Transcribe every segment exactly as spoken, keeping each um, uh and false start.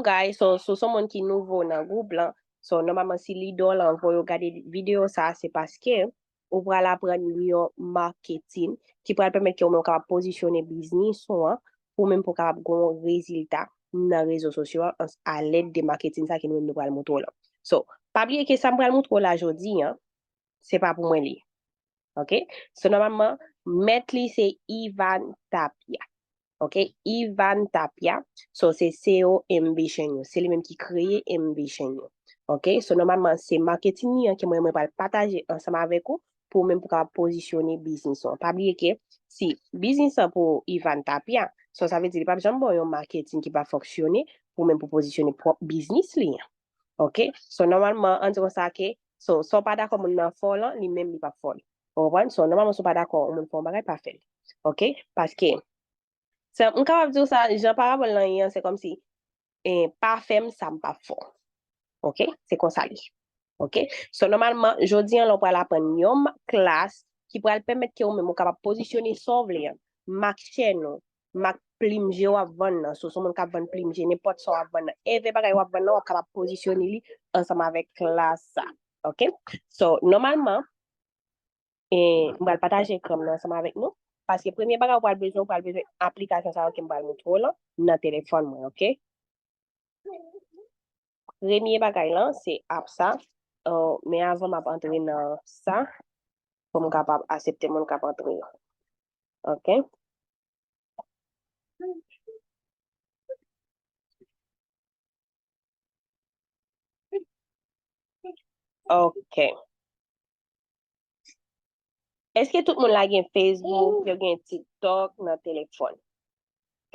Guys, so, so, so moun ki nouvo nan gwoup lan, so, nòmalman, si lide w lan voye w gade videyo sa, se paske ou pral aprann yon maketin ki pral pèmèt ke ou menm ou kapab pozisyone biznis ou an, pou ou menm pou w kapab gen yon rezilta nan rezo sosyo a, alèd de maketin sa ke nou menm nou pral montre w lan. So, pa bliye ke sa m pral montre w la jodi an, se pa pou mwen li ye. Ok? So, nòmalman, mèt li se Ivan Tapia. Ok? Ivan Tapia. So, se C O M Vision yo. Se li menm ki kreye M Vision yo. Ok? So, nòmalman, se maketin li an ke mwen, mwen pral pataje ansanm avèk ou pou ou menm pou kapab pozisyone biznis ou an. Pa bliye ke si biznis an pou Ivan Tapia, so, sa vle di li p ap janm ba w yon maketin ki pa fonksyone pou ou menm pou pozisyone pwòp biznis li an. Ok? So, nòmalman, ann di konsa ke, so, sa w pa dakò moun nan fè w lan, li menm li p ap fè w li. Ou konprann? So, nòmalman, si w pa dakò yon moun fè yon bagay, pa fè l. Ok? Paske, se, m kapab di w sa, jan parabòl lan ye an, se kòmsi, eh, pa fè m sa m p ap fè w. Ok? Se konsa li ye. Ok? So, nòmalman, jodi an, la, w pral aprann yon ma-, klas ki pral pèmèt ke ou menm ou kapab pozisyone sa w vle an. Mak chèn ou, mak plim je w ap vann nan. So, si w se yon moun k ap vann plim je, nenpòt sa w ap vann nan. Evè bagay w ap vann nan, w ap kapab pozisyone li ansanm avèk klas sa. Ok? So, nòmalman, e, m pral pataje ekran m nan ansanm avèk nou. Paske premye bagay ou pral bezwen, ou pral bezwen aplikasyon sa yo ke m pral montre w lan nan telefòn mwen, ok? Premye bagay lan, se app sa. Uh, men avan m ap antre nan sa, pou m kapab aksepte moun k ap antre yo. Ok? Ok. Èske tout moun la gen Facebook, yo gen TikTok nan telefòn?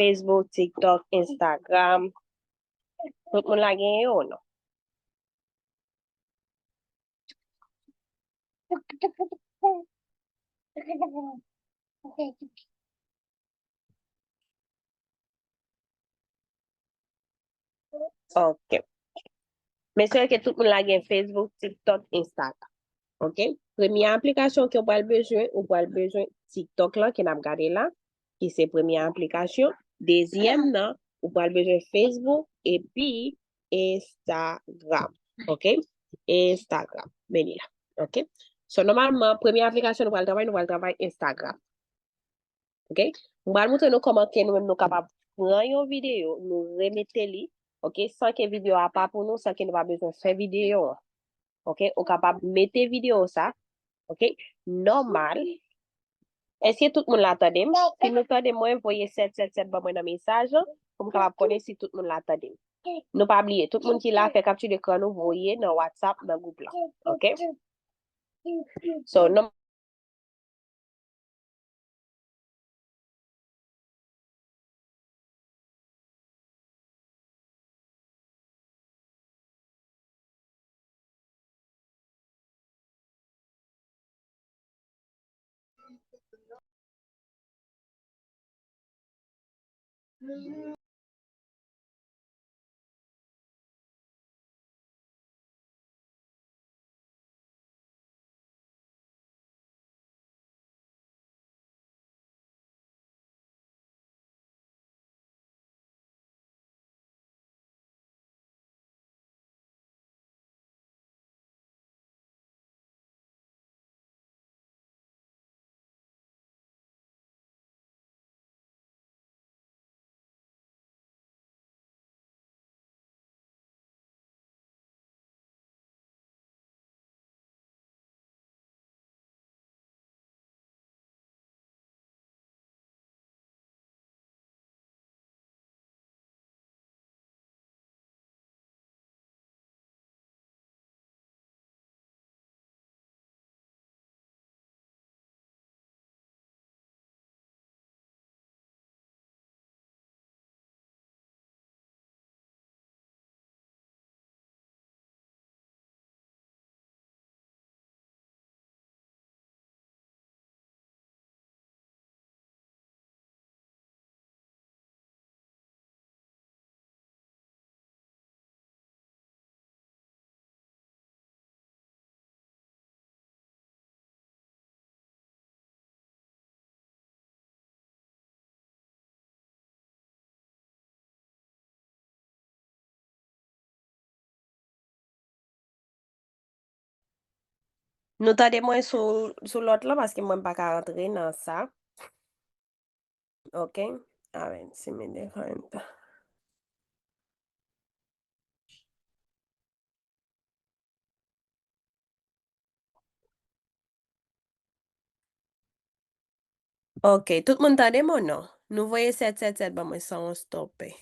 Facebook, TikTok, Instagram. Tout moun la gen yo ou non? Ok. Men se ke tout moun la gen Facebook, TikTok, Instagram. Ok? Premye aplikasyon ke w pral bezwen, ou pral bezwen TikTok lan ke n ap gade la, ki se premye aplikasyon. Dezyèm nan, ou pral bezwen Facebook epi Instagram. Ok? Instagram. Men li la. Ok? So, nòmalman, premye aplikasyon nou pral travay, nou pral travay Instagram. Ok? M pral montre nou kòman ke nou menm nou kapab pran yon videyo, nou remete li, ok, san ke videyo a pa pou nou, san ke nou pa bezwen fè videyo an. Ok? Ou kapab mete videyo sa, ok, nòmal. Èske tout moun la tande m? Si nou tande mwen, voye sèt sèt sèt ban mwen nan mesaj lan, pou m kapab konnen si tout moun la tande m. Nou pa bliye, tout moun ki la, fè kapti dekran nou, voye nan WhatsApp, nan gwoup lan. Ok? So, nòm- Nou tande mwen sou, sou lòt lan, paske mwen m pa ka rantre nan sa. Ok. A ver, si me deja entrar. Ok, tout moun tande m ou non? Nou voye sèt sèt sèt ban mwen san yon stòpe.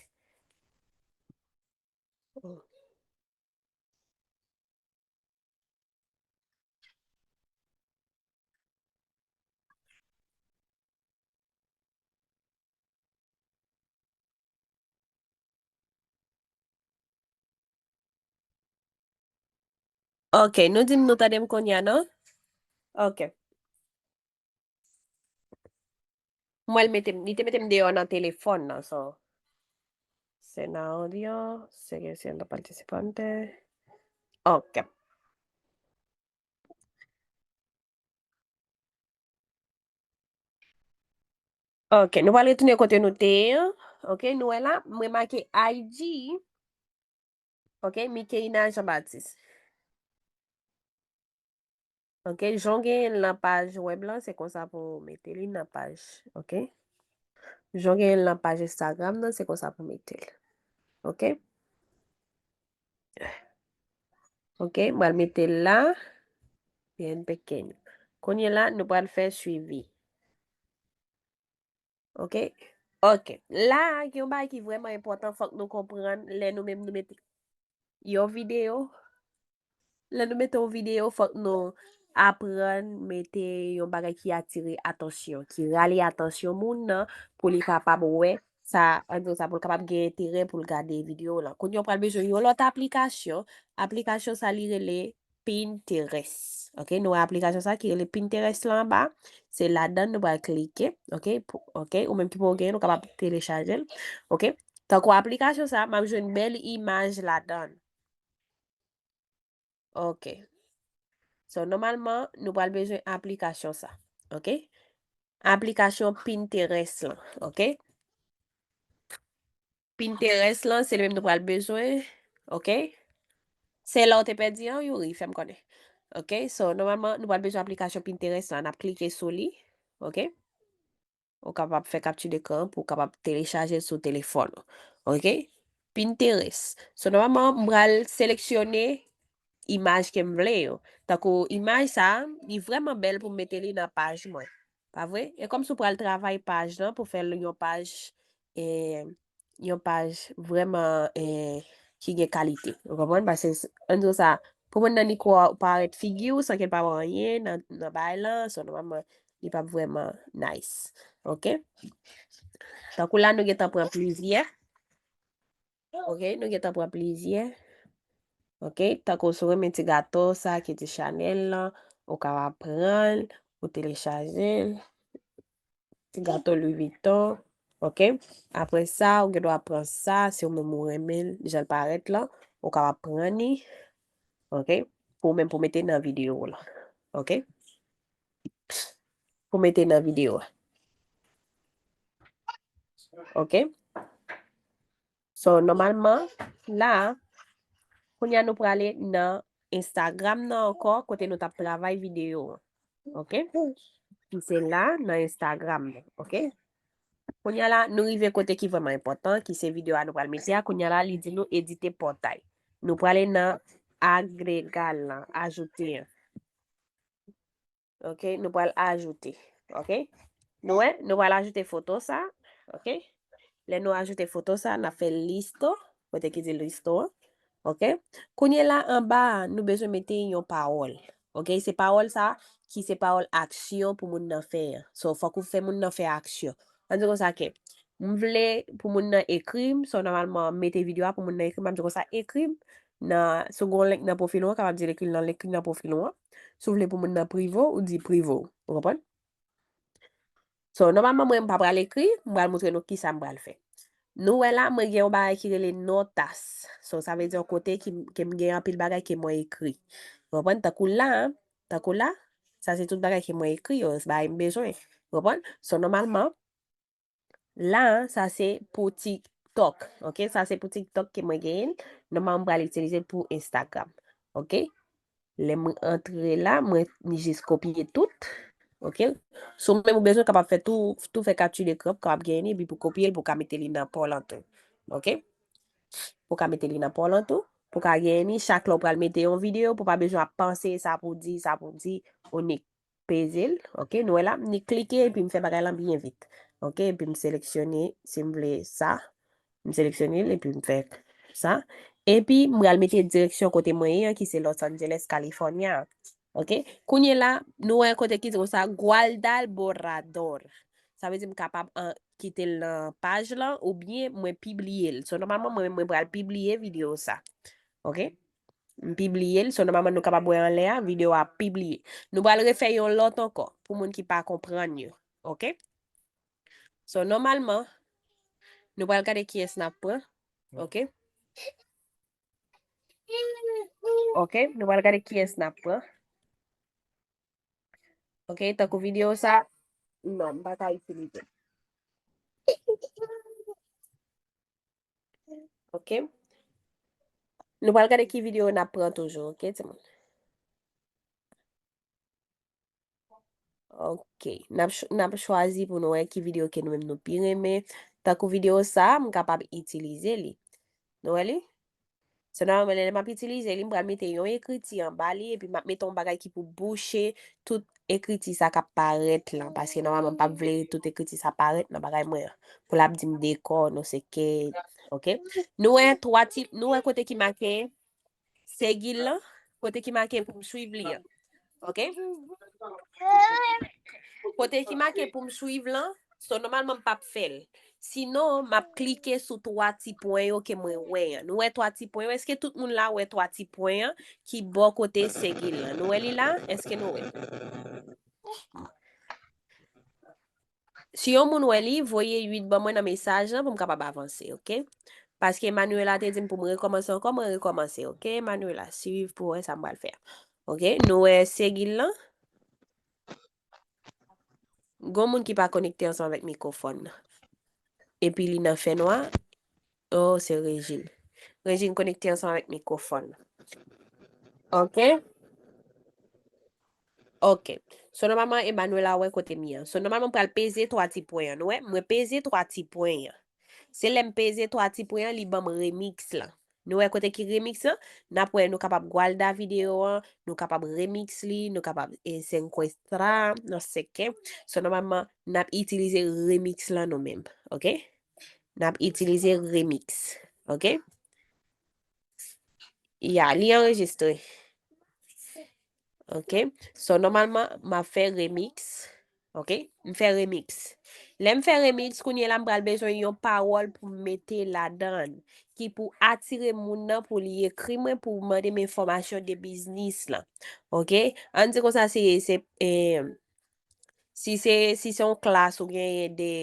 Ok, nou di m nou tande m kounye a, non? Ok. Mwen, l mete m, li te mete m deyò nan telefòn nan, so. Senario, sigue siendo participante. Ok. Ok, nou pral retounen kote nou te ye an. Ok, nou wè la, mwen make I G. Ok, Mikeina Jean Baptiste. Ok, jan w genyen l nan paj wèb lan, se konsa pou w mete li nan paj. Ok? Jan w genyen l nan paj Instagram nan, se konsa pou w mete l. Ok? Ok, m pral mete l la. Byen peken. Kounye la, nou pral fè swivi. Ok? Ok. La, gen yon bagay ki vrèman enpòtan, fòk nou konprann lè nou menm nou mete yon videyo. Lè nou mete yon videyo, fòk nou aprann mete yon bagay ki atire atansyon, ki rale atansyon moun nan pou li kapab wè sa, an di sa, pou l kapab gen enterè pou l gade videyo lan. Kounye a, w pral bezwen yon lòt aplikasyon. Aplikasyon sa, li rele Pinterest. Ok, nou wè aplikasyon sa ki rele Pinterest la anba. Se ladan nou pral klike. Ok, pou, ok, ou menm ki poko genyen, nou kapab telechaje l. Ok, tankou aplikasyon sa, m ap jwenn bèl imaj ladan. Ok. So, nòmalman, nou pral bezwen aplikasyon sa. Ok? Aplikasyon Pinterest lan. Ok? Pinterest lan, se li menm nou pral bezwen. Ok? Se la w te pèdi an, Youri, fè m konnen. Ok? So, nòmalman, nou pral bezwen aplikasyon Pinterest lan. N ap klike sou li. Ok? Ou kapab fè kapti dekran pou w kapab telechaje l sou telefòn ou. Ok? Pinterest. So, nòmalman, m pral seleksyone imaj ke m vle yo. Tankou imaj sa, li vrèman bèl pou m mete li nan paj mwen. Pa vre? E kòmsi w pral travay paj lan pou fè l yon paj, eh, yon paj vrèman, eh, ki gen kalite. Ou konprann? Paske, s-, ann di w sa, pou moun nan li ko-, parèt figi w san ke l pa wè anyen nan, nan bagay lan, so nòmalman, li p ap vrèman nice. Ok? Tankou la, nou gentan pran plizyè. Ok, nou gentan pran plizyè. Ok, tankou si w renmen ti gato sa ki di Chanel lan, ou kapab pran l, ou telechaje l. Ti gato Louis Vuitton. Ok, apre sa, ou gen dwa pran sa, si w menm ou renmen l, jan l parèt lan, ou kapab pran li. Ok, pou ou menm pou mete nan videyo w lan. Ok, pou mete nan videyo a. Ok. So, nòmalman, la, kounye a nou prale nan Instagram nan ankò, kote nou t ap travay videyo an. Ok? Ki se la, nan Instagram nan. Ok? Kounye a la, nou rive kote ki vrèman enpòtan, ki se videyo a nou pral mete a. Kounye a la, li di nou edite pòtay. Nou prale nan agregar lan, ajoute an. Ok, nou pral ajoute. Ok? Nou wè, nou pral ajoute foto sa. Ok? Lè nou ajoute foto sa, n ap fè listo, kote ki di listo an. Ok? Kounye la anba a, nou bezwen mete yon pawòl. Ok? Se pawòl sa ki se pawòl aksyon pou moun nan fè an. So, fòk ou fè moun nan fè aksyon. Ann di konsa ke, m vle pou moun nan ekri m, so nòmalman m mete videyo a pou moun nan ekri m, m ap di konsa, ekri m nan, si w gen yon link nan pwofil ou an, w kapab di l ekri l nan link nan pwofil ou an. Si w vle pou moun nan prive w, ou di prive w. Ou konprann? So, nòmalman, mwen, m pa pral ekri, m pral montre nou kisa m pral fè. Nou wè la, mwen gen yon bagay ki rele notas. So, sa vle di yon kote ki, ke m gen anpil bagay ke mwen ekri. Ou konprann? Tankou la, tankou la, sa se tout bagay ke mwen ekri yo, se bagay m bezwen. Ou konprann? So, nòmalman, la, sa se pou TikTok. Ok? Sa se pou TikTok ke mwen genyen l. Nòmalman, m pral itilize l pou Instagram. Ok? Lè mwen antre la, mwen jis kopye tout. Ok? Si w menm ou bezwen, kapab fè tou, tou fè kapti lekran, kapab genyen li, epi pou kopye l, pou ka mete li nan pa w lan tou. Ok? Pou ka mete li nan pa w lan tou, pou ka genyen li, chak lè w pral mete yon videyo, pou pa bezwen ap panse sa pou di, sa pou di, ou nik peze l, ok? Nou wè la, m nik klike, epi m fè bagay lan byen vit. Ok? Epi m seleksyone, si m vle sa, m seleksyone l, epi m fè sa. Epi m pral mete direksyon kote mwen ye an, ki se Los Angeles, California. Ok? Kounye la, nou wè kote ki di konsa, guardar borrador. Sa vle di m kapab an, kite l nan paj lan, oubyen mwen pibliye l. So, nòmalman, mwen, mwen pral pibliye videyo sa. Ok? M pibliye l. So, nòmalman, nou kapab wè anlè a, videyo a pibliye. Nou pral refè yon lòt ankò, pou moun ki pa konprann yo. Ok? So, nòmalman, nou pral gade kiyès n ap pran. Ok? Ok, nou pral gade kiyès n ap pran. Ok, tankou videyo sa, non, m pa ka itilize. Ok. Nou pral gade ki videyo n ap pran toujou, ok, timoun? Ok. N ap ch-, n ap chwazi pou nou wè ki videyo ke nou menm nou pi renmen. Tankou videyo sa, m kapab itilize li. Nou wè li? Se nòmalman, lè m ap itilize li, m pral mete yon ekriti anba li, epi m ap mete yon bagay ki pou bouche tout ekriti sa k ap parèt lan, paske nòmalman, m p ap vle tout ekriti sa parèt nan bagay mwen an, pou l ap di m dekò, non se ke, ok? Nou wè twa ti, nou wè kote ki make seguir lan, kote ki make pou m swiv li an. Ok? Kote ki make pou m swiv lan, so nòmalman m p ap fè l. Sinon, m ap klike sou twa ti pwen yo ke mwen wè an. Nou wè twa ti pwen yo? Èske tout moun la wè twa ti pwen an ki bò kote seguir lan? Nou wè li la? Èske nou wè? Si yon moun wè li, voye uit ban mwen nan mesaj lan pou m kapab avanse, ok? Paske Manuela te di m pou m rekòmanse ankò, mwen rekòmanse, ok? Manuela, swiv pou wè sa m pral fè. Ok, nou wè seguir lan. Gon moun ki pa konekte ansanm avèk mikwofòn nan. Epi li nan fènwa. Oh, se Regine. Regine konekte ansanm avèk mikwofòn. Ok? Ok. So, nòmalman, Emmanuela wè kote m ye an. So, nòmalman, m pral peze twa ti pwen an. Nou wè, mwen peze twa ti pwen an. Se lè m peze twa ti pwen an, li ban m remix lan. Nou wè kote ki remix lan? N ap wè, nou kapab guarda videyo an, nou kapab remix li, nou kapab, e, secuestrar, no sé qué. So, nòmalman, n ap itilize remix lan nou menm, ok? N ap itilize remix, ok? Ya, li anrejistre. Ok? So, nòmalman, m ap fè remix. Ok? M fè remix. Lè m fè remix, kounye la, m pral bezwen yon pawòl pou m mete ladan, ki pou atire moun nan pou li ekri mwen, pou mande m enfòmasyon de biznis lan. Ok? Ann di konsa, se, se, eh, si se, si se yon klas ou genyen de,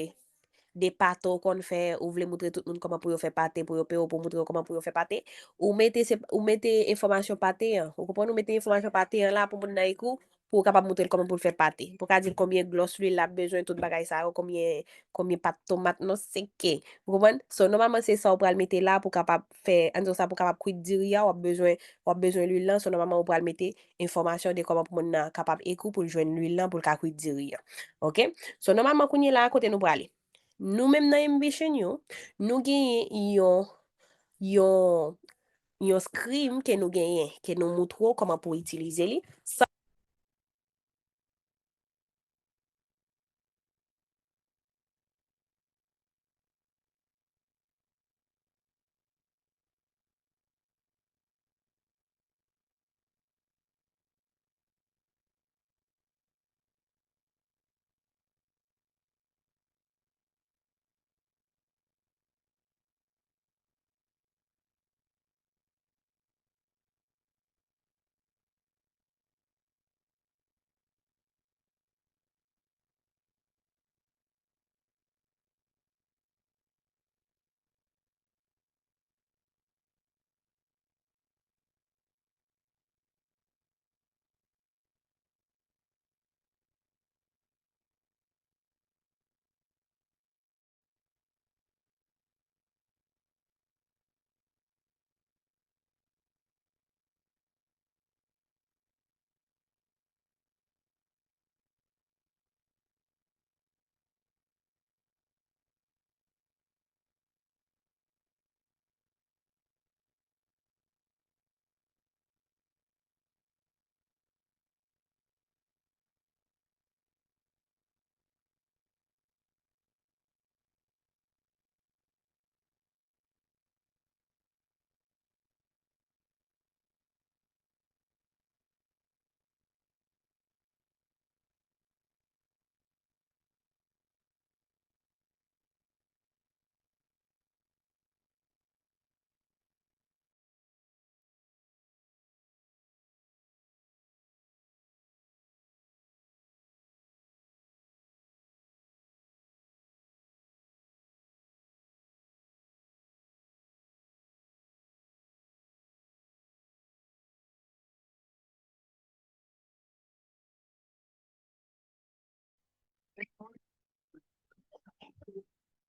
de pate w konn fè, ou vle moutre tout moun kòman pou yo fè pate, pou yo peye w pou moutre yo kòman pou yo fè pate, ou mete se, ou mete enfòmasyon pate an. Ou konprann? Ou mete enfòmasyon pate an la pou moun nan ekri w, pou w kapab moutre l kòman pou l fè pate. Pou w ka di l konbyen glòs lwil l ap bezwen, tout bagay sa yo, konbyen, konbyen pat tomat, non se ke. Ou konprann? So, nòmalman, se sa w pral mete la pou kapab fè, ann di w sa, pou kapab kwit diri a, w ap bezwen, w ap bezwen lwil lan. So, nòmalman, ou pral mete enfòmasyon de kòman pou moun nan kapab ekri w pou l jwenn lwil lan, pou l ka kwit diri an. Ok? So, nòmalman, kounye la, kote nou prale? Nou menm nan Ambition You, nou genyen yon, yon, yon screen ke nou genyen, ke nou moutre w kòman pou w itilize li. Sa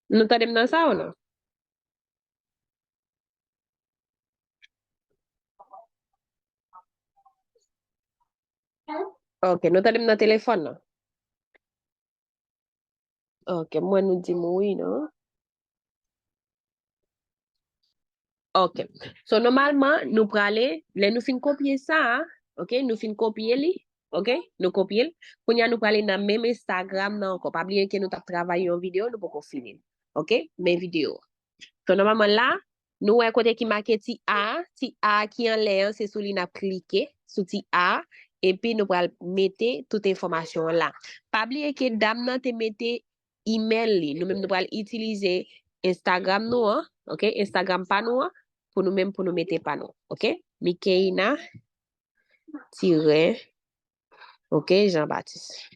Nou tande m nan sa ou non? Ok, nou tande m nan telefòn nan? Ok, mwen nou di m wi, non? Ok. So, nòmalman, nou prale, lè nou fin kopye sa, ok, nou fin kopye li, ok, nou kopye l. Kounye a, nou prale nan menm Instagram nan ankò. Pa bliye ke nou t ap travay yon videyo, nou poko fini l. Ok, men videyo. So, nòmalman la, nou wè kote ki make ti a, ti a ki anlè an, se sou li n ap klike, sou ti a, epi nou pral mete tout enfòmasyon an la. Pa bliye ke dam nan te mete email li. Nou menm nou pral itilize Instagram nou an, ok? Instagram pa nou an, pou nou menm pou nou mete pa nou, ok? Mikeina tiren, ok, Jean Baptiste.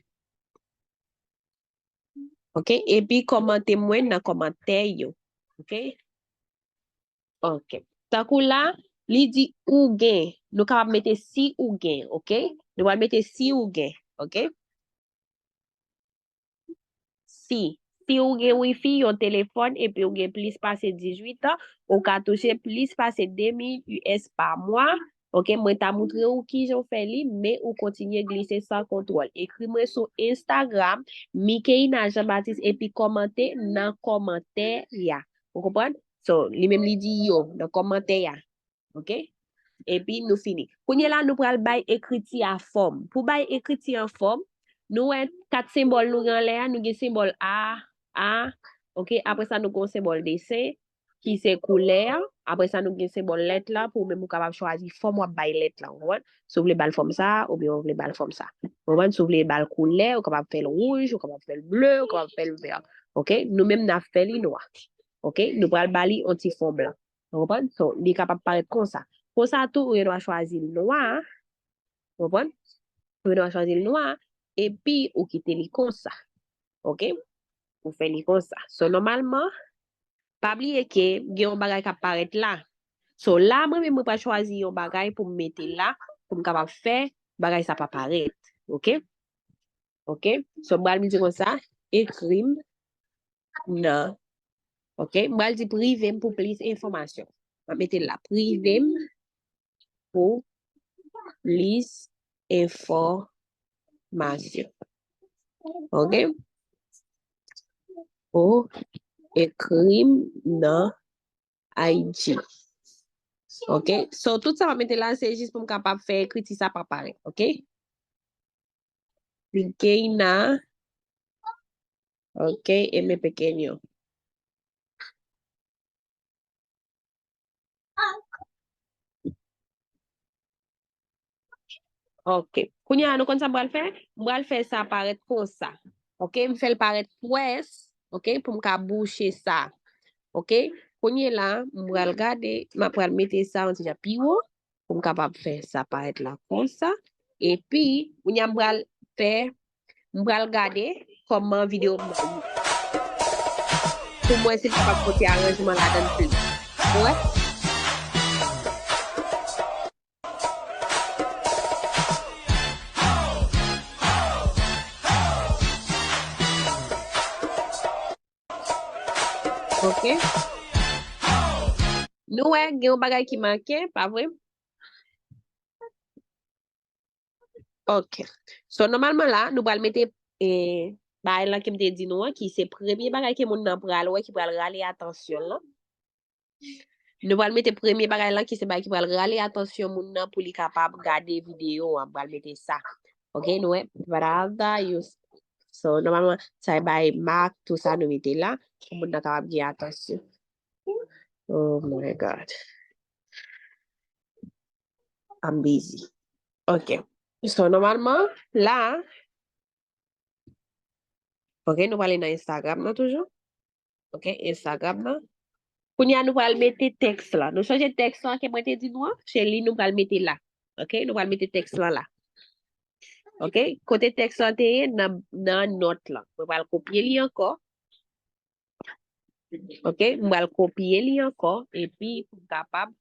Ok, epi kòmante mwen nan kòmantè yo. Ok? Ok. Tankou la, li di ou gen. Nou kapab mete si ou gen, ok? Nou pral mete si ou gen, ok? Si. Si ou gen wifi, yon telefòn, epi ou gen plis pase dizuit an, ou ka touche plis pase de mil U S pa mwa. Ok, mwen ta moutre ou kijan w fè li, men ou kontinye glise san kontwòl. Ekri mwen sou Instagram, Mikeina Jean Baptiste, epi kòmante nan kòmantè a. Ou konprann? So, li menm li di yo nan kòmantè a. Ok? Epi nou fini. Kounye la, nou pral bay ekriti a fòm. Pou bay ekriti an fòm, nou wè kat senbòl nou gen anlè a, nou gen senbòl a, a, ok? Apre sa, nou gen yon senbòl desen, ki se koulè a. Apre sa, nou gen senbòl lèt la, pou ou menm ou kapab chwazi fòm w ap bay lèt la, ou konprann? Si w vle ba l fòm sa, oubyen w vle ba l fòm sa. Ou konprann? Si w vle ba l koulè, ou kapab fè l wouj, ou kapab fè l ble, ou kapab fè l vè. Ok? Nou menm n ap fè li nwa. Ok? Nou pral ba li yon ti fon blan. Ou konprann? So, li kapab parèt konsa. Konsa tou, ou gen dwa chwazi l nwa. Ou konprann? Ou gen dwa chwazi l nwa, epi ou kite li konsa. Ok? Ou fè li konsa. So, nòmalman, pa bliye ke gen yon bagay k ap parèt la. So, la, mwen menm, mwen pral chwazi yon bagay pou m mete la, pou m kapab fè bagay sa pa parèt. Ok? Ok? So, m pral di konsa, ekri m nan. Ok? M pral di prive m pou plis enfòmasyon. M ap mete l la. Prive m pou plis enfòmasyon. Ok? Ou ekri m nan I G. Ok? So, tout sa m ap mete la, se jis pou m kapab fè ekriti sa pa parèt. Ok? Mikeina. Ok, e men pekenyo. Ok. Kounye a, nou konn sa m pral fè? M pral fè sa parèt konsa. Ok, m fè l parèt pwès. Ok, pou m ka bouche sa. Ok, kounye la, m pral gade, m ap pral mete sa yon ti jan pi wo. Pou m kapab fè sa parèt la konsa. Epi, kounye a m pral fè, m pral gade kòman videyo m nan ye. Pou m wè si m kapab pote aranjman ladan l plis. Ou wè? Ok. Nou wè, gen yon bagay ki manke, pa vre? Ok. So, nòmalman la, nou pral mete, eh, bagay lan ke m te di nou an, ki se premye bagay ke moun nan pral wè, ki pral rale atansyon l lan. Nou pral mete premye bagay lan, ki se bagay ki pral rale atansyon moun nan pou li kapab gade videyo an. Pral mete sa. Ok, nou wè, brada, yo. So, nòmalman, sa e bay mak, tou sa nou mete la, pou moun nan kapab gen atansyon. Oh my God. I'm busy. Ok. So, nòmalman, la, ok, nou prale nan Instagram nan toujou. Ok, Instagram nan. Kounye a, nou pral mete tèks la. Nou chanje tèks la ke mwen te di nou an, se li nou pral mete la. Ok, nou pral mete tèks la la. Ok, kote tèks la te ye, nan, nan nòt la. Mwen pral kopye li ankò. Ok, m pral kopye li ankò, epi pou m kapab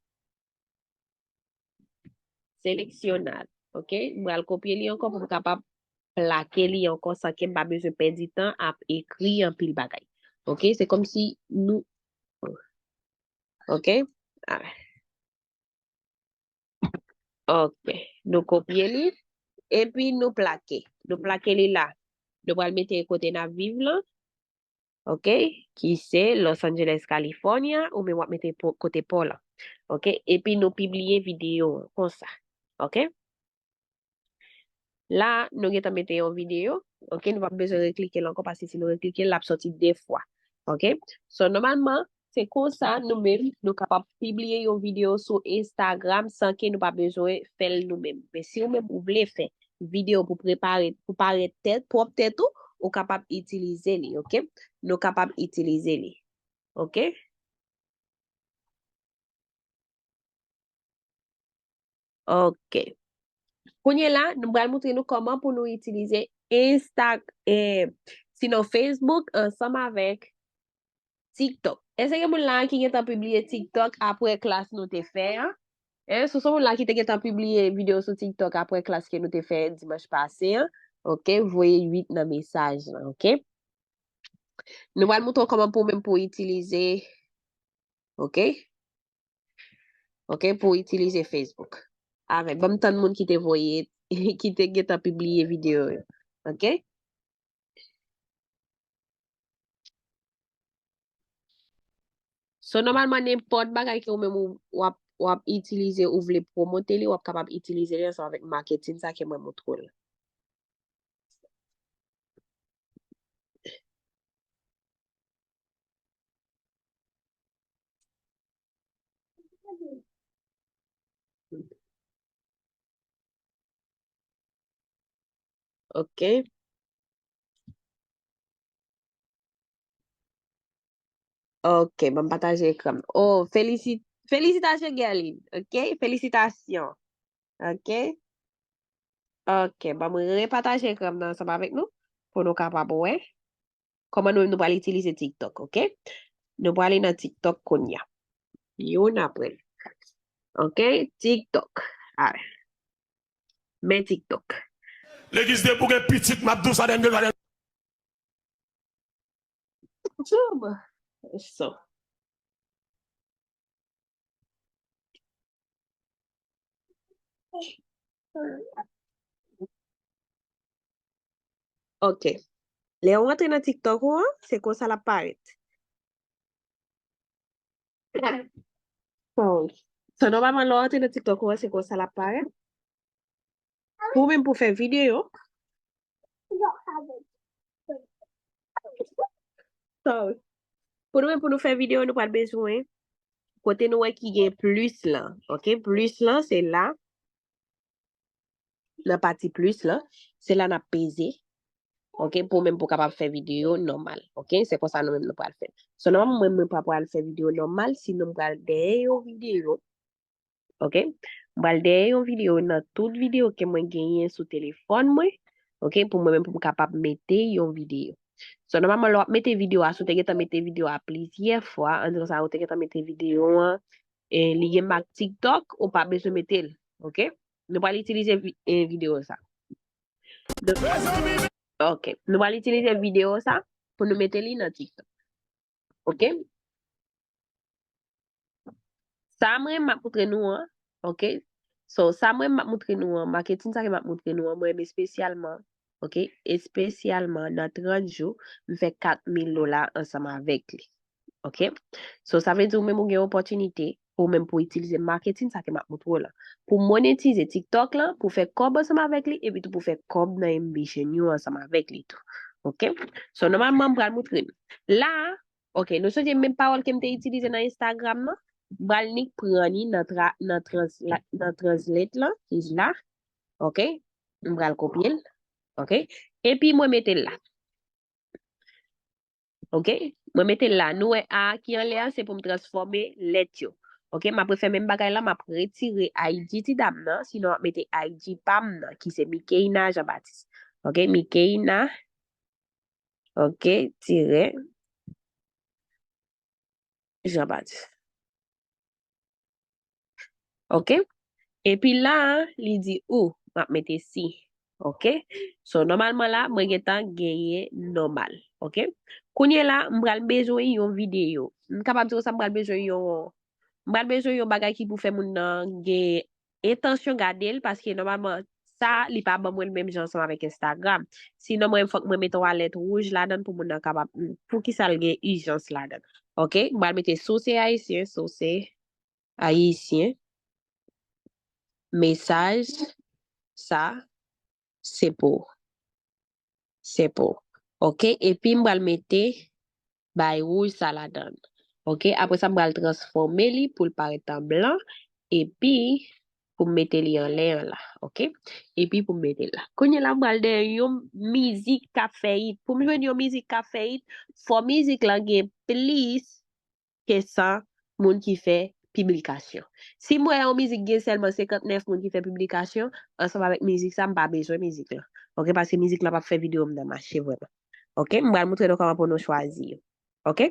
seleksyonal. Ok, m pral kopye li ankò pou m kapab plake li ankò san ke m pa bezwen pèdi tan ap ekri anpil bagay. Ok, se kòmsi nou, ok, ah. Ok, nou kopye li, epi nou plake. Nou plake li la. Nou pral mete kote n ap viv lan, ok, ki se Los Angeles, California, ou menm w ap mete po- kote pa w lan. Ok, epi nou pibliye videyo an konsa. Ok? La, nou gentan mete yon videyo. Ok, nou p ap bezwen reklike l ankò, paske si nou reklike l, l ap sòti de fwa. Ok? So, nòmalman, se konsa nou menm, nou kapab pibliye yon videyo sou Instagram san ke nou pa bezwen fè l nou menm. Men si ou menm ou vle fè videyo pou prepare, pou parèt tèt, pwòp tèt ou, ou kapab itilize li, ok? Nou kapab itilize li. Ok? Ok. Kounye la, nou pral montre nou kòman pou nou itilize Insta, eh, sinon Facebook ansanm avèk TikTok. Èske gen moun la ki gentan pibliye TikTok apre klas nou te fè a? Eh, si w se moun la ki te gentan pibliye videyo sou TikTok apre klas ke nou te fè dimanch pase a, ok, voye uit nan mesaj lan, ok? Nou pral montre w kòman pou ou menm pou w itilize, ok? Ok, pou w itilize Facebook. Avèk, ban m tann moun ki te voye, ki te gentan pibliye videyo yo. Ok? So, nòmalman, nenpòt bagay ke ou menm ou, w ap, w ap itilize, ou vle pwomote li, w ap kapab itilize li ansanm avèk maketin sa ke mwen montre w la. Ok. Ok, ban m pataje ekran m. Oh, felisi-, felisitasyon, Guerline. Ok, felisitasyon. Ok. Ok, ban mwen repataje ekran m nan ansanm avèk nou pou nou kapab wè kòman nou, nou pral itilize TikTok, ok? Nou prale nan TikTok kounye a. Youn apre lòt. Ok, TikTok. Ale. Men TikTok. Legliz de pou gen pitit, m ap di w sa dènye, dènye. Job. So. Ok. Lè w rantre nan TikTok ou an, se konsa l ap parèt. Sorry. So, nòmalman, lè w rantre nan TikTok ou an, se konsa l ap parèt. Pou ou menm pou fè videyo. Sorry. Pou nou menm pou nou fè videyo, nou pral bezwen kote nou wè ki gen plis lan. Ok, plis lan, se la. Nan pati plis lan, se la n ap peze. Ok, pou ou menm pou w kapab fè videyo nòmal. Ok, se konsa nou menm nou pral fè. So, nòmalman, mwen, mwen pa pral fè videyo nòmal, sinon m pral dèyè yon videyo. Ok? M pral dèyè yon videyo nan tout videyo ke mwen genyen sou telefòn mwen. Ok? Pou mwen menm pou m kapab mete yon videyo. So, nòmalman, lè w ap mete videyo a, si w te gentan mete videyo a plizyè fwa, an di konsa, ou te gentan mete videyo an, e li gen mak TikTok, ou pa bezwen mete l. Ok? Nou pral itilize vi-, e, videyo sa. Donk, ok. Nou pral itilize videyo sa pou nou mete li nan TikTok. Ok? Sa mwen m ap montre nou an, ok? So, sa mwen m ap montre nou an, maketin sa ke m ap montre nou an, mwen menm espesyalman, ok? Espesyalman nan trant jou, m fè kat mil dola ansanm avèk li. Ok? So, sa vle di ou menm ou gen opòtinite pou ou menm pou itilize maketin sa ke m ap montre w la. Pou monetize TikTok lan, pou fè kòb ansanm avèk li, epi tou pou fè kòb nan M B Chain yo ansanm avèk li tou. Ok? So, nòmalman, m pral montre nou. La, ok, nou sonje menm pawòl ke m te itilize nan Instagram nan? M pral nik pran li nan tra-, nan transla-, nan translate lan, ki la. Ok? M pral kopye l. Ok? Epi mwen mete l la. Ok? Mwen mete l la. Nou wè A ki anlè a, se pou m transfòme lèt yo. Ok? M ap refè menm bagay la, m ap retire I G ti dam nan, sinon m ap mete I G pa m nan, ki se Mikeina Jean Baptiste. Ok? Mikeina, ok, tirè Jean Baptiste. Ok? Epi la, li di ou, m ap mete si. Ok? So, nòmalman la, mwen gentan genyen nòmal. Ok? Kounye la, m pral bezwen yon videyo. M kapab di konsa, m pral bezwen yon, m pral bezwen yon bagay ki pou fè moun nan gen entansyon gade l, paske nòmalman, sa, li pa ban mwen l menm jan ansanm avèk Instagram. Sinon, mwen, fòk mwen mete yon alèt wouj ladan l pou moun nan kapab, pou ki sa l gen ijans ladan l. Ok? M pral mete si w se ayisyen, si w se ayisyen, mesaj sa se pou w. Se pou w. Ok? Epi m pral mete bay wouj sa ladan l. Ok? Apre sa, m pral transfòme li pou l parèt an blan. Epi, pou m mete li anlè an la. Ok? Epi pou m mete l la. Kounye la, m pral dèyè yon mizik k ap fè it. Pou m jwenn yon mizik k ap fè it, fò mizik lan gen plis ke san moun ki fè piblikasyon. Si m wè yon mizik gen sèlman senkantnèf moun ki fè piblikasyon, ansanm avèk mizik sa, m pa bezwen mizik lan. Ok, paske mizik lan p ap fè videyo m nan mache vrèman. Ok, m pral montre nou kòman pou nou chwazi yo. Ok?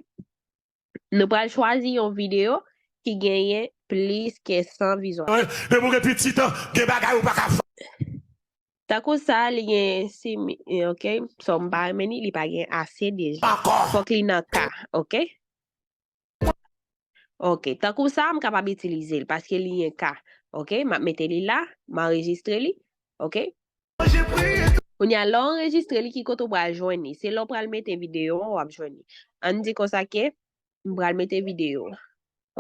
Nou pral chwazi yon videyo ki genyen plis ke san vizyon. Depi w gen pitit, gen bagay ou pa ka fè. Tankou sa, li gen si mi, ok, so m pa renmen li, li pa gen ase de jan. Fòk li nan ka, ok? Ok, tankou sa, m kapab itilize l paske li gen ka. Ok, m ap mete li la, m anrejistre li. Ok? Kounye a, lè w anrejistre li, ki kote w pral jwenn li? Se lè w pral mete videyo an, w ap jwenn li. Ann di konsa ke m pral mete videyo.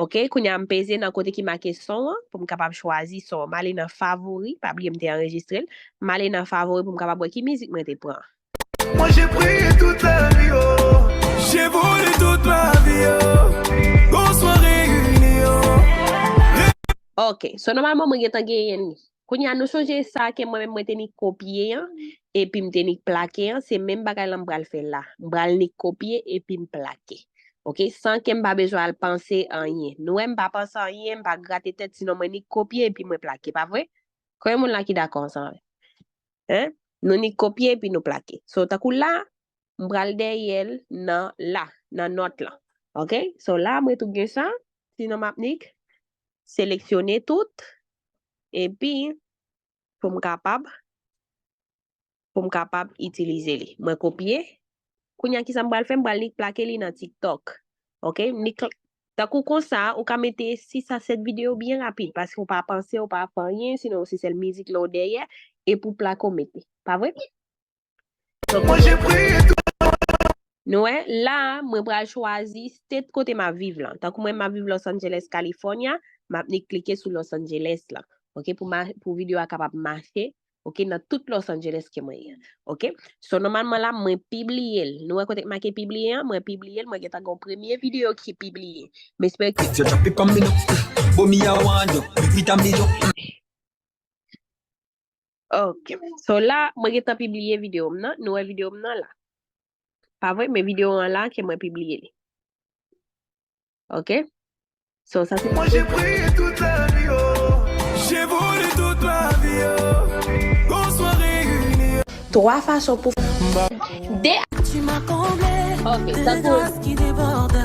Ok, kounye a, m peze nan kote ki make son an pou m kapab chwazi son an. M ale nan favori, pa bliye m te anrejistre l. M ale nan favori pou m kapab wè ki mizik mwen te pran. Moi j'ai prié toute la nuit, oh. J'ai volé toute ma vie, oh. Bonsoir Réunion. Ok, so nòmalman mwen gentan genyen li. Kounye a, nou sonje sa ke mwen menm mwen te nik kopye an, epi m te nik plake an, se menm bagay la m pral fè la. M pral nik kopye epi m plake. Ok, san ke m pa bezwen al panse anyen. Nou wè m pa panse anyen, m pa grate tèt, sinon mwen nik kopye epi mwen plake, pa vre? Konbyen moun la ki dakò ansanm avè m? Hein? Nou nik kopye epi nou plake. So, tankou la, m pral dèyè l nan la, nan nòt lan. Ok? So, la, mwen tou gen sa. Sinon, m ap nik seleksyone tout. Epi, pou m kapab, pou m kapab itilize li. Mwen kopye. Kounye a, kisa m pral fè? M pral nik plake li nan TikTok. Ok? Nik, tankou konsa, ou ka mete sis a sèt videyo byen rapid, paske ou pa panse, ou pa fè anyen, sinon se sèl mizik la ou dèyè, epi w plake w mete. Pa vre? Donk, nou wè, la, mwen pral chwazi state kote m ap viv lan. Tankou mwen, m ap viv Los Angeles, California, m ap nik klike sou Los Angeles lan. Ok, pou ma-, pou videyo a kapab mache, ok, nan tout Los Angeles ke mwen ye. Ok? So, nòmalman la, mwen pibliye l. Nou wè kote k make pibliye an? Mwen pibliye l, mwen gentan gen yon premye videyo ki pibliye. M espere ke Ok. So la, mwen gentan pibliye videyo m nan. Nou wè videyo m nan la. Pa vre, men videyo an la ke mwen pibliye li. Ok? So, sa se Moi j'ai prié toute la nuit, oh. J'ai volé toute ma vie, oh. Bonsoir Réunion. Twa fason pou de Tu m'as comblé Ok, de tankou grâce qui déborde.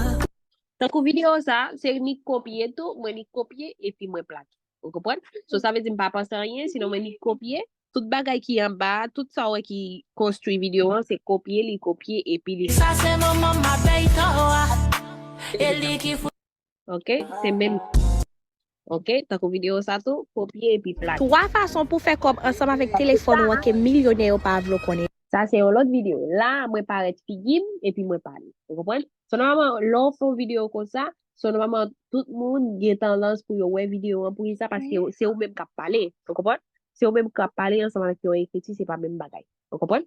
Tankou videyo sa, se nik kopye tou, mwen nik kopye epi mwen plake. Ou konprann? So, sa vle di m pa panse anyen, sinon mwen nik kopye. Tout bagay ki anba, tout sa w wè ki konstwi videyo an, se kopye, li kopye, epi li Sa se manman m ap bay tawa. E li ki fout Ok, se menm. Ok, tankou videyo sa tou, kopye epi plake. Twa fason pou fè kòb ansanm avèk telefòn ou an ke milyonè yo pa vle w konnen. Sa se yon lòt videyo. La, mwen parèt figi m epi mwen pale. Ou konprann? So, nòmalman, lè w fè yon videyo konsa, so, nòmalman, tout moun gen tandans pou yo wè videyo an. Poukisa? Paske se ou menm k ap pale. Ou konprann? Se ou menm k ap pale ansanm avèk yon ekriti, se pa menm bagay. Ou konprann?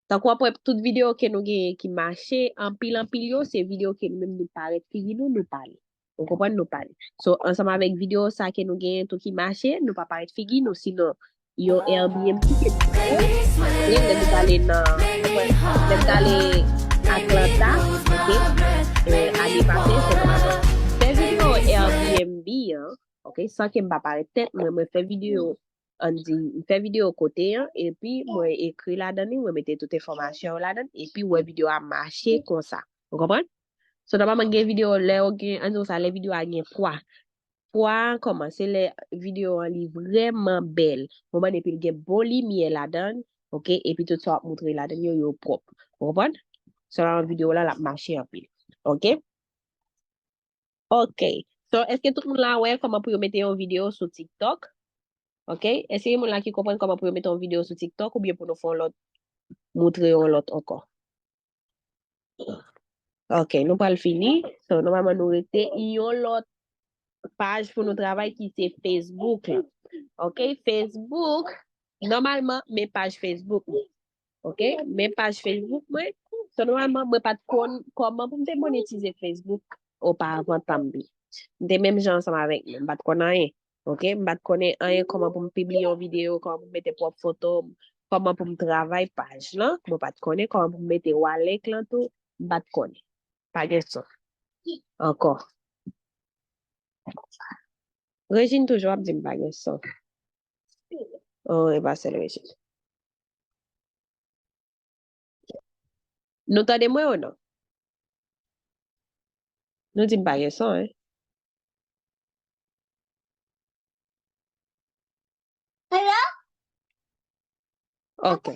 Tankou w ap wè tout videyo ke nou genyen ki mache, anpil, anpil yo, se videyo ke nou menm nou parèt figi nou, nou pale. Ou konprann? Nou pale. So, ansanm avèk videyo sa ke nou genyen tou ki mache, nou pa parèt figi nou, sinon yon Airbnb ke nou fè. Ok, lè nou t ale nan, lè nou t ale Atlanta, ok, e, ane pase, se nòmalman fè videyo Airbnb an, ok, san ke m pa parèt tèt mwen, mwen fè videyo, ann di, m fè videyo kote an, epi mwen ekri ladan li, mwen mete tout enfòmasyon yo ladan, epi w wè videyo a mache konsa. Ou konprann? So, nòmalman, gen videyo, lè yo gen, ann di konsa, lè videyo a gen pwa. pwa a kòman? Se lè videyo an li vrèman bèl. Moman epi l gen bon limyè ladan l, oke? Epi tout sa w ap moutre ladan l yo, yo pwòp. Ou konprann? Sèlman videyo la, l ap mache anpil. Oke? Oke. So, èske tout moun la wè kòman pou yo mete yon videyo sou TikTok? Oke? Èske gen moun la ki konprann kòman pou yo mete yon videyo sou TikTok oubyen pou nou fè yon lòt, moutre yon lòt ankò? Oke, nou pral fini. So, nòmalman, nou rete yon lòt paj pou nou travay ki se Facebook la. Oke, Facebook, nòmalman, men paj Facebook mwen. Oke, men paj Facebook mwen. So, nòmalman, mwen pa t konn kòman pou m te monetize Facebook oparavan, tanpri. M te menm jan ansanm avèk nou, m pa t konn anyen. Oke, m pa t konnen anyen kòman pou m pibliye yon videyo, kòman pou m mete pwòp foto m, kòman pou m travay paj lan. Mwen pa t konnen kòman pou m mete wallet lan tou, m pa t konnen. Pa gen son. Ankò. Regine toujou ap di m pa gen son. Oh, e pa sèl Regine. Nou tande mwen ou non? Nou di m pa gen son, en. Hello? Ok.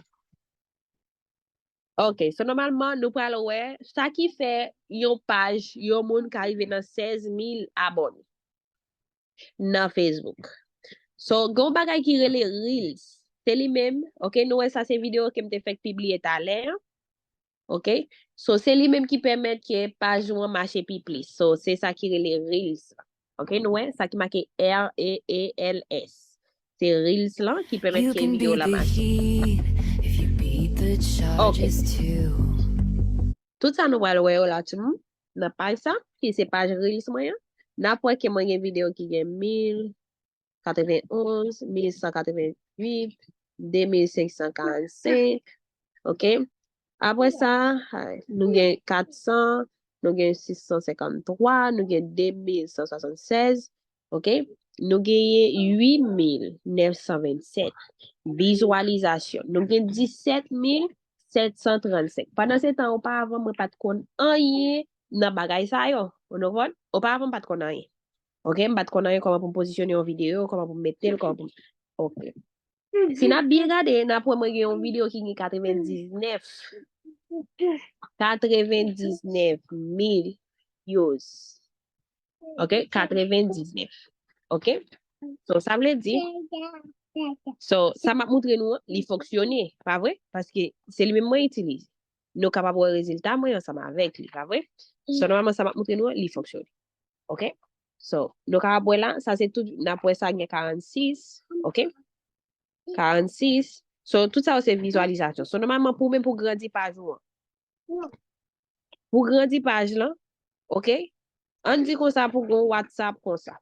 Ok, so nòmalman, nou pral wè sa ki fè yon paj, yon moun ka rive nan sèz mil abòne nan Facebook. So, gen yon bagay ki rele Reels. Se li menm, ok, nou wè sa se videyo ke m te fèk pibliye talè an. Ok? So, se li menm ki pèmèt ke paj ou an mache pi plis. So, se sa ki rele Reels. Ok, nou wè, sa ki make R E E L S. Se Reels lan ki pèmèt ke videyo la mache. Ok. Tout sa nou pral wè yo la, timoun, nan paj sa, ki se paj Reels mwen an, n ap wè ke mwen gen videyo ki gen mil, katrevenn onz, mil san katrevenn uit, de mil senk san karannsenk, ok? Apre sa, ay, nou gen kat san, nou gen sis san senkann twa, nou gen de mil san swasann sèz, ok? Nou genyen uit mil nèf san vennsèt vizyalizasyon. Nou gen disèt mil sèt san trannsenk. Pandan se tan, oparavan, mwen pa t konn anyen nan bagay sa yo. Ou konprann? Oparavan, m pa t konn anyen. Ok, m pa t konn anyen kòman pou m pozisyone yon videyo, kòman pou m mete l, kòman pou m, ok. Si n ap byen gade, n ap wè mwen gen yon videyo ki gen katrevendiznèf, katrevendiznèf mil views. Ok, katrevendiznèf. Ok? So, sa vle di, so, sa m ap moutre nou an, li fonksyone, pa vre? Paske se li menm mwen itilize. Nou kapab wè rezilta mwen ansanm avèk li, pa vre? So, nòmalman, sa m ap moutre nou an, li fonksyone. Ok? So, nou kapab wè la, sa se tout, n ap wè sa gen karannsis, ok? Karannsis. So, tout sa yo se vizyalizasyon. So, nòmalman, pou menm pou grandi paj ou an. Pou grandi paj lan, ok? Ann di konsa pou gon WhatsApp konsa.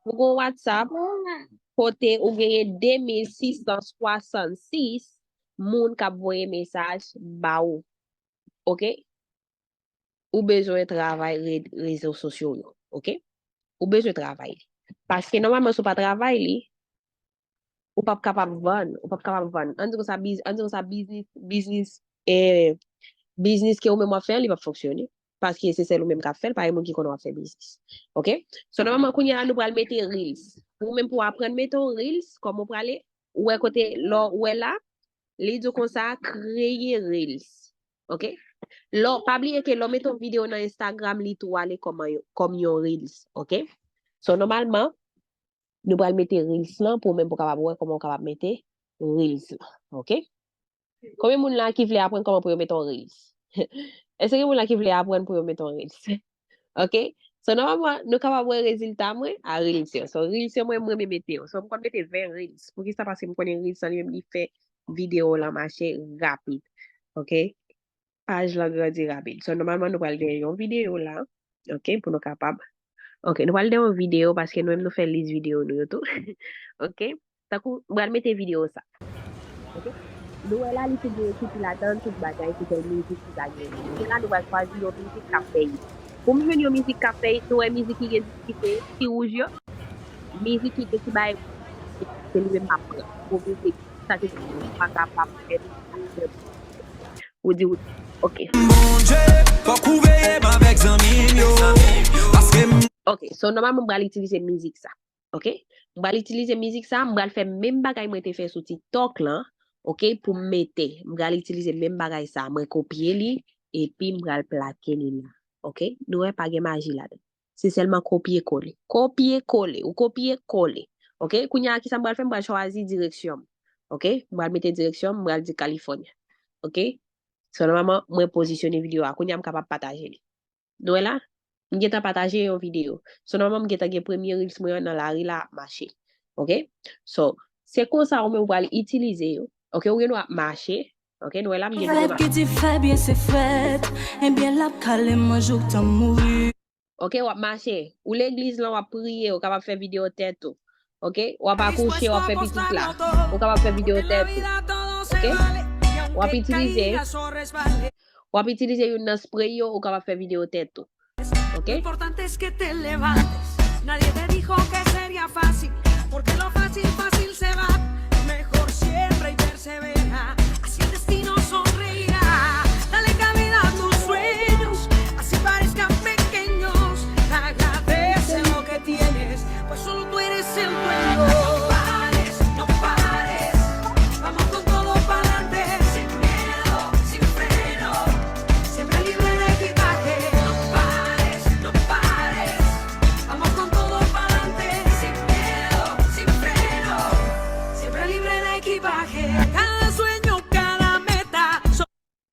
Pou gon WhatsApp, kote ou genyen de mil sis san swasann sis moun k ap voye mesaj ba ou. Ok? Ou bezwen travay re-, rezo sosyo yo. Ok? Ou bezwen travay li. Paske nòmalman, si w pa travay li, ou p ap kapab vann. Ou p ap kapab vann. Ann di konsa, biz-, ann di konsa, biznis, biznis, eh, biznis ke ou menm w ap fè an, li p ap fonksyone. Paske se sèl ou menm k ap fè l, pa gen moun ki konnen w ap fè biznis. Ok? So, nòmalman, kounye a, nou pral mete Reels. Pou ou menm, pou w aprann mete yon Reels, kòman w prale, ou wè kote, lè w wè la, li di w konsa, kreye Reels. Ok? Lè w, pa bliye ke lè w mete yon videyo nan Instagram, li tou ale kòman yo, kòm yon Reels. Ok? So, nòmalman, nou pral mete Reels lan pou ou menm pou w kapab wè kòman w kapab mete Reels lan. Ok? Konbyen moun la ki vle aprann kòman pou yo mete yon Reels? Èske gen moun la ki vle aprann pou yo mete yon Reels? Ok? So, nòmalman, nou kapab wè rezilta mwen a Reels yo. So, Reels yo mwen, mwen renmen mete yo. So, m konn mete ven Reels. Poukisa? Paske m konnen Reels lan li menm li fè videyo lan mache rapid. Ok? Paj lan grandi rapid. So, nòmalman, nou pral gen yon videyo la. Ok? Pou nou kapab. Ok, nou pral gen yon videyo paske nou menm nou fè lis videyo nou yo tou. Ok? Tankou, m pral mete videyo sa. Ok? Nou wè la, li te gen ekri ladan l, tout bagay, se sèl mizik ki ka gen. Se la nou pral chwazi yon mizik k ap fè hit. Pou m jwenn yon mizik k ap fè hit, nou wè mizik ki gen ti, ti wouj yo? Mizik ki gen ti bagay, se li menm m ap pran. Pou mizik, sa se pa kapab fè. Ou di, ou, ok. Bondye, fòk ou veye m avèk zanmi m yo. Paske m Ok, so nòmalman m pral itilize mizik sa. Ok? M pral itilize mizik sa, m pral fè menm bagay mwen te fè sou TikTok lan, ok, pou m mete. M pral itilize menm bagay sa, mwen kopye li, epi m pral plake li la. Ok? Nou wè pa gen maji ladan. Se sèlman kopye kole. Kopye kole, ou kopye kole. Ok? Kounye a, kisa m pral fè? M pral chwazi direksyon m. Ok? M pral mete direksyon m, m pral di California. Ok? So, nòmalman, mwen pozisyone videyo a. Kounye a, m kapab pataje li. Nou wè la? M gentan pataje yon videyo. So, nòmalman, m gentan gen premye reels mwen an nan lari la ap mache. Ok? So, se konsa ou menm ou pral itilize yo. Ok? Ou gen dwa ap mache. Ok? Nou wè la, m gen dwa ap. Ki di fè byen se frèt, ebyen l ap kale mwen jouk tan mouri. Ok? W ap mache. Ou legliz lan, w ap priye, ou kapab fè videyo tèt ou. Ok? W ap akouche, w ap fè pitit la. Ou kapab fè videyo tèt ou. Ok? W ap itilize, w ap itilize youn nan spray yo, ou kapab fè videyo tèt ou. Ok? Lo importante es que te levantes. Nadie te dijo que sería fácil, porque lo fácil, fácil se va. Mejor siempre y persevera. Así el destino sonreirá. Dale cabida a tus sueños, así parezcan pequeños. Agradece lo que tienes, pues solo tú eres el dueño. No pares, no pares. Vamos con todo pa'lante, sin miedo, sin freno. Siempre libre de equipaje. No pares, no pares. Vamos con todo pa'lante, sin miedo, sin freno. Siempre libre de equipaje. Cada sueño, cada meta.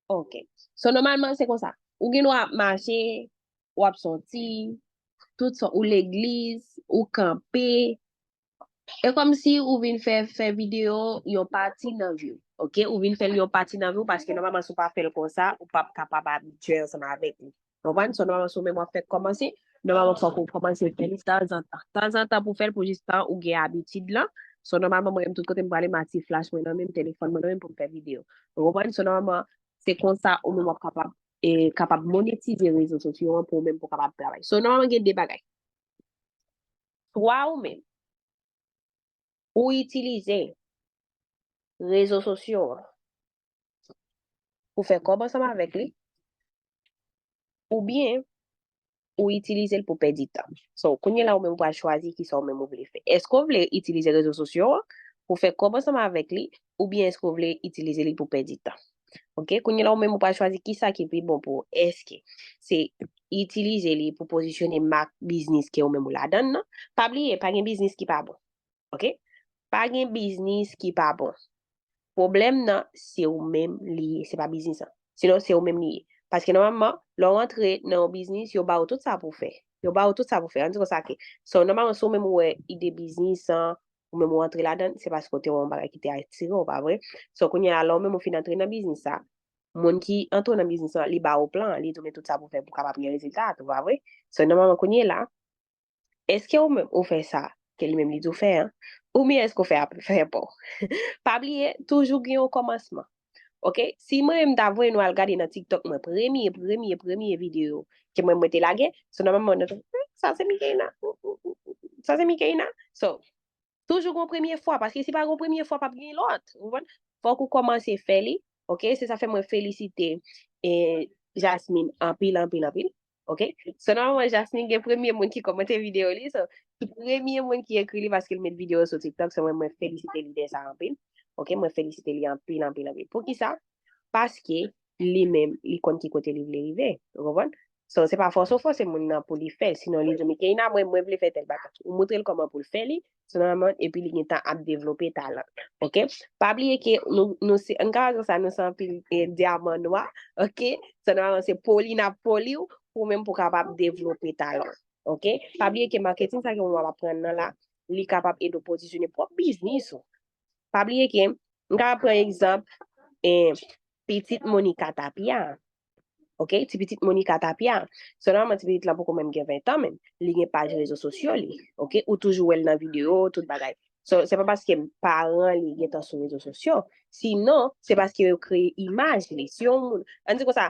Ok. So, nòmalman, se konsa. Ou gen dwa ap mache, w ap soti, tout sa, ou legliz, ou kanpe. E kòmsi ou vin fè, fè videyo yon pati nan vi w. Ok? Ou vin fè l yon pati nan vi w, paske nòmalman, si w pa fè l konsa, ou p ap kapab abitye ansanm avèk li. Konprann? So, nòmalman, si w menm w ap fèk kòmanse, nòmalman, fòk ou kòmanse fè li tanzantan. Tanzantan pou fè l, pou jistan ou gen abitid lan. So, nòmalman, mwen menm, tout kote m prale, m ak ti flash mwen nan men m, telefòn mwen nan men m pou m fè videyo. Ou konprann? So, nòmalman, se konsa ou menm w ap kapab, e, kapab monetize rezo sosyo an pou ou menm pou w kapab travay. So, nòmalman, gen de bagay. Swa ou menm, ou itilize rezo sosyo an pou fè kòb ansanm avèk li, oubyen ou itilize l pou pèdi tan. So, kounye la ou menm ou pral chwazi kisa ou menm ou vle fè. Èske w vle itilize rezo sosyo an pou fè kòb ansanm avèk li, oubyen èske w vle itilize li pou pèdi tan? Ok, kounye la ou menm ou pral chwazi kisa ki pi bon pou ou. Èske se itilize li pou pozisyone mak biznis ke ou menm ou ladan l nan? Pa bliye, pa gen biznis ki pa bon. Ok? Pa gen biznis ki pa bon. Pwoblèm nan, se ou menm li ye, se pa biznis lan. Sinon, se ou menm li ye. Paske nòmalman, lè w antre nan yon biznis, yo ba w tout sa pou w fè. Yo ba w tout sa pou w fè. Ann di konsa ke, so, nòmalman, si ou menm ou wè ide biznis an, ou menm ou antre ladan l, se paske w te wè yon bagay ki te atire w, pa vre? So, kounye a, lè w menm ou fin antre nan biznis sa, moun ki antre w nan biznis lan, li ba w plan, li di w men tout sa pou w fè pou w kapab gen rezilta a tou, pa vre? So, nòmalman, kounye la, èske ou menm ou fè sa ke li menm li di w fè an? Oubyen èske ou fè ap-, fè pa w? Pa bliye, toujou gen yon kòmansman. Ok? Si mwen menm m ta voye nou al gade nan TikTok mwen, premye, premye, premye videyo ke mwen, mwen te lage, so nòmalman, nou te, "Hmm, sa se Mikaina. Hmm, hmm, hmm, hmm, sa se Mikaina." So, toujou gon premye fwa, paske si pa gon premye fwa, p ap gen lòt. Ou konprann? Fòk ou kòmanse fè li. Ok? Se sa fè mwen felisite, e, Jasmine anpil, anpil, anpil. Ok? So, nòmalman, Jasmine gen premye moun ki kòmante videyo li. So, ki premye moun ki ekri li paske l met videyo sou TikTok. So, mwen, mwen felisite li de sa anpil. Ok? Mwen felisite li anpil, anpil, anpil. Poukisa? Paske li menm, li konn ki kote li vle rive. Ou konprann? So, se pa fòse w fòse moun nan pou li fè. Sinon, li di, "Mikaina, mwen, mwen vle fè tèl bagay." Ou montre l kòman pou l fè li. So, nòmalman, epi li gentan ap devlope talan. Ok? Pa bliye ke nou, nou se, ann ka di sa, nou se anpil, e, dyaman nwa. Ok? So, nòmalman, se poli n ap poli w pou menm pou kapab devlope talan. Ok? Pa bliye ke maketin sa ke w ap aprann nan la, li kapab ede w pozisyone pwòp biznis ou. Pa bliye ke, m ka pran egzanp, e, pitit Monica Tapia. Ok? Ti pitit Monica Tapia. So, nòmalman, ti pitit la poko menm gen ven tan menm. Li gen paj rezo sosyo li. Ok? Ou toujou wè l nan videyo, tout bagay. So, se pa paske paran li gentan sou rezo sosyo. Sinon, se paske yo kreye imaj li. Si yon moun, ann di konsa,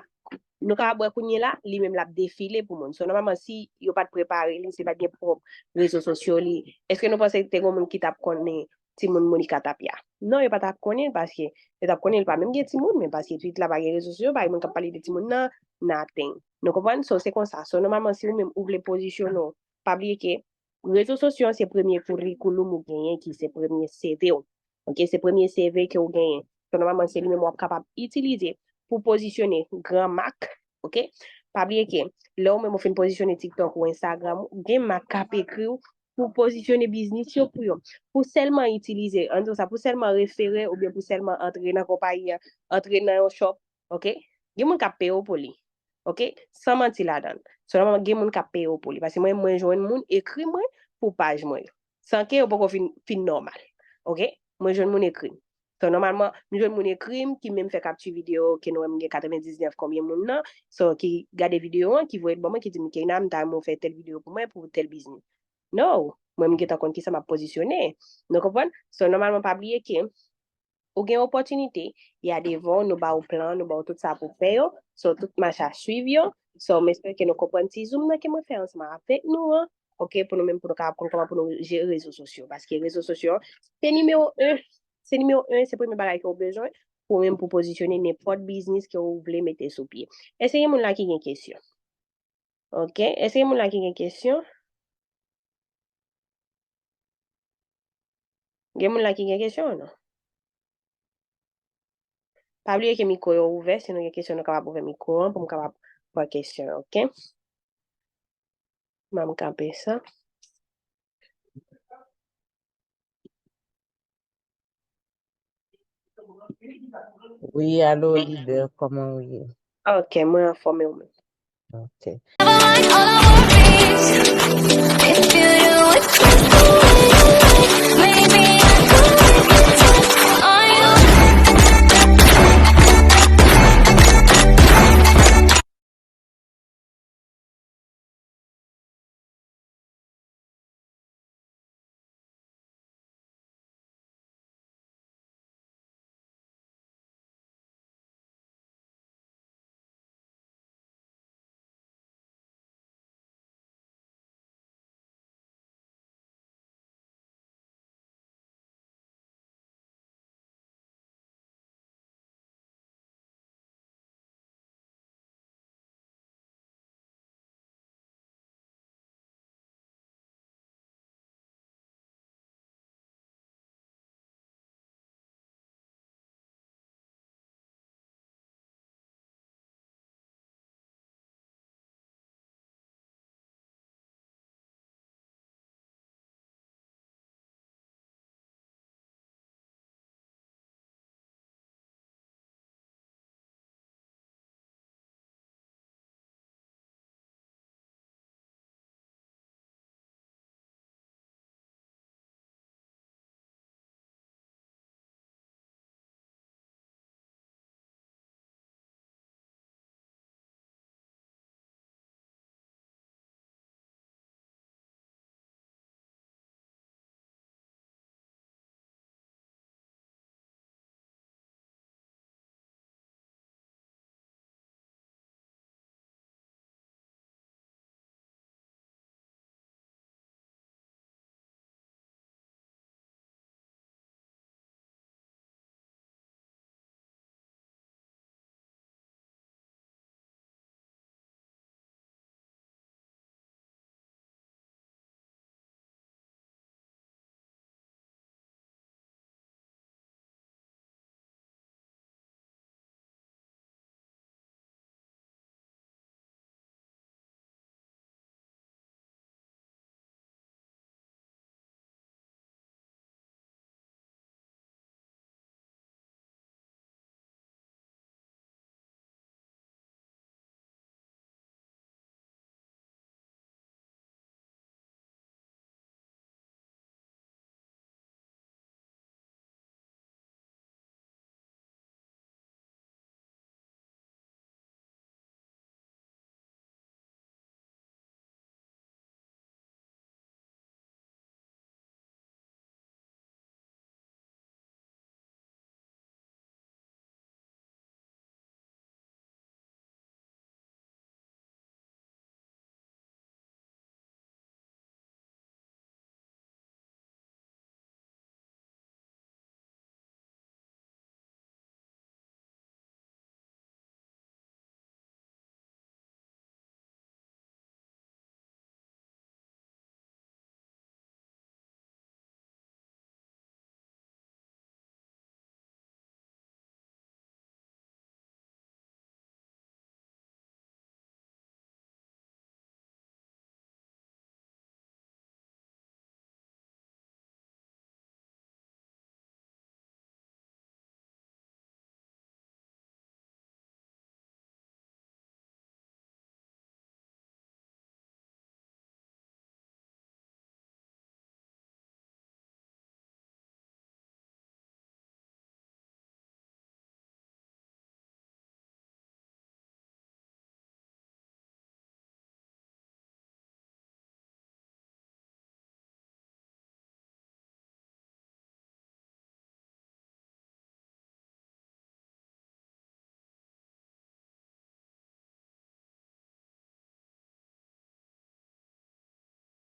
nou ka wè kounye la, li menm l ap defile pou moun. So, nòmalman, si yo pa t prepare li, si pa t gen pwòp rezo sosyo li, èske nou panse te gen moun ki t ap konnen timoun Monica Tapia? Non, yo pa t ap konnen, paske yo t ap konnen li pa menm gen timoun, men paske pitit la pa gen rezo sosyo, pa gen moun k ap pale de timoun nan, nothing. Nou konprann? So, se konsa. So, nòmalman, si ou menm ou vle pozisyone w pa bliye ke rezo sosyo an se premye kourikoulum ou genyen, ki se premye C V w. Ok, se premye C V ke w genyen. So, nòmalman, se li menm w ap kapab itilize pou pozisyone gran mak. Ok, pa bliye ke lè w menm ou fin pozisyone TikTok ou Instagram, ou gen mak k ap ekri w pou pozisyone biznis yo pou yo. Pou sèlman itilize, ann di w sa, pou sèlman refere oubyen pou sèlman antre nan konpayi an, antre nan yon shop, ok? Gen moun k ap peye w pou li. Ok? San manti ladan l. So, nòmalman, gen moun k ap peye w pou li. Paske mwen, mwen jwenn moun ekri mwen pou paj mwen yo. San ke yo poko fin, fin nòmal. Ok? Mwen jwenn moun ekri m. So, nòmalman, m jwenn moun ekri m ki menm fè kapti videyo ke nou wè m gen katrevendiznèf konbyen moun nan. So, ki gade videyo an, ki voye l ban mwen, ki di m, "Keina, m ta renmen w fè tèl videyo pou mwen, pou tèl biznis." No, mwen m gentan konn kisa m ap pozisyone. Nou konprann? So, nòmalman, pa bliye ke ou gen opòtinite, y a devan w, nou ba w plan, nou ba w tout sa pou fè yo. So, tout mach a swiv yo. So, m espere ke nou konprann ti zoom nan ke mwen fè ansanm avèk nou an. Ok, pou nou menm, pou nou kapab konn kòman pou nou jere rezo sosyo. Paske rezo sosyo, se nimewo en, se nimewo en, se premye bagay ke w bezwen pou menm pou pozisyone nenpòt biznis ke w vle mete sou pye. Èske gen moun la ki gen kesyon? Ok, èske gen moun la ki gen kesyon? Gen moun la ki gen kesyon ou non? Pa bliye ke mikwo yo ouvè, si nou gen kesyon, nou kapab ouvè mikwo an pou m kapab pran kesyon yo, ok? M ap kanpe sa. Wi, alo, lidè, kòman ou ye? Ok, mwen anfòm e ou menm? Ok. Never mind all our worries. If you do it,